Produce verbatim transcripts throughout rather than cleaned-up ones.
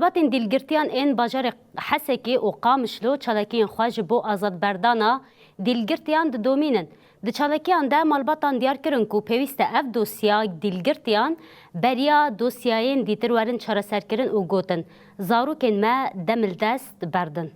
Malbatên dîlgirtiyan ên bajarê Hesekê û Qamişlo çalakiyên xwe ji bo azadberdana dîlgirtiyan didomînin. Di çalakiyan de malbatan diyar kirin ku pêwîst e ev dosya dîlgirtiyan beriya dosyayên dîtir werin çareserkirin û gotin, zarokên me demildest berdin.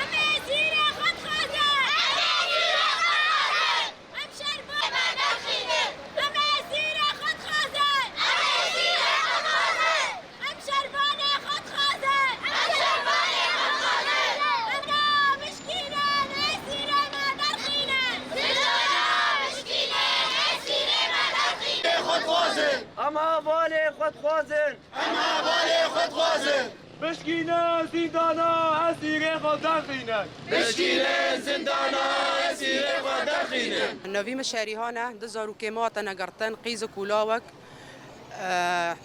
Em êsîrê xwe dixwazin! Em êsîrê xwe dixwazin! Em şervanê me derxînin! Em êsîrê xwe dixwazin! Em êsîrê xwe dixwazin! Em şervanê xwe dixwazin! Em şervanê xwe dixwazin! Em nabişkînin! Êsîrê me derxînin! Zindana bişkînin! Êsîrê me derxînin! Xwe dixwazin! Em hevalê xwe dixwazin! Em hevalê xwe dixwazin! Bişkîne zîndana, esîrê xwe derxîne. Bişkîne zîndana, esîrê xwe derxîne. Navî min Şerîhan e, du zarokê me hatine girtin, qîzik û lawik. E,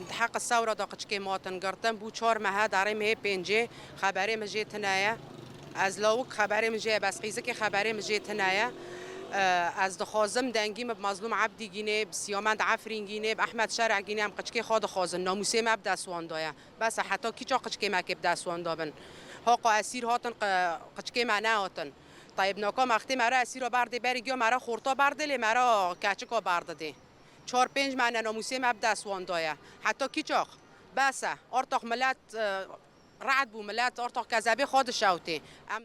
di heqê sewra de qiçkê me hatin girtin, bû çar meh e, derê mehê pêncê, xeberê min jê tune ye. Ez lawik xeberê min jê ye, bes qîzikê xeberê min jê tune ye. E, ez dixwazim dengî min bi Mezlûm Ebdî gînê, bi Siyamend Efrîn gînê, bi Ehmed Şereh gînê, em qiçkê xwe dixwazin, namûsê me bi dest wan de ye. Bes e, heta kîça qiçkê me kê bi dest wan de bin? Haqa esîr hatin, qi-, qiçkê me nehatin. Tayeb naka mextê me re esîra berdê berê giya me re xorta berdê lê me re keçika berdidê. Çar pênc meh e namûsê me bi dest wan de ye. Heta kîçax? Bes e. Artax milet, e, rehet bû, milet artax kezebê xwe dişewtê. Em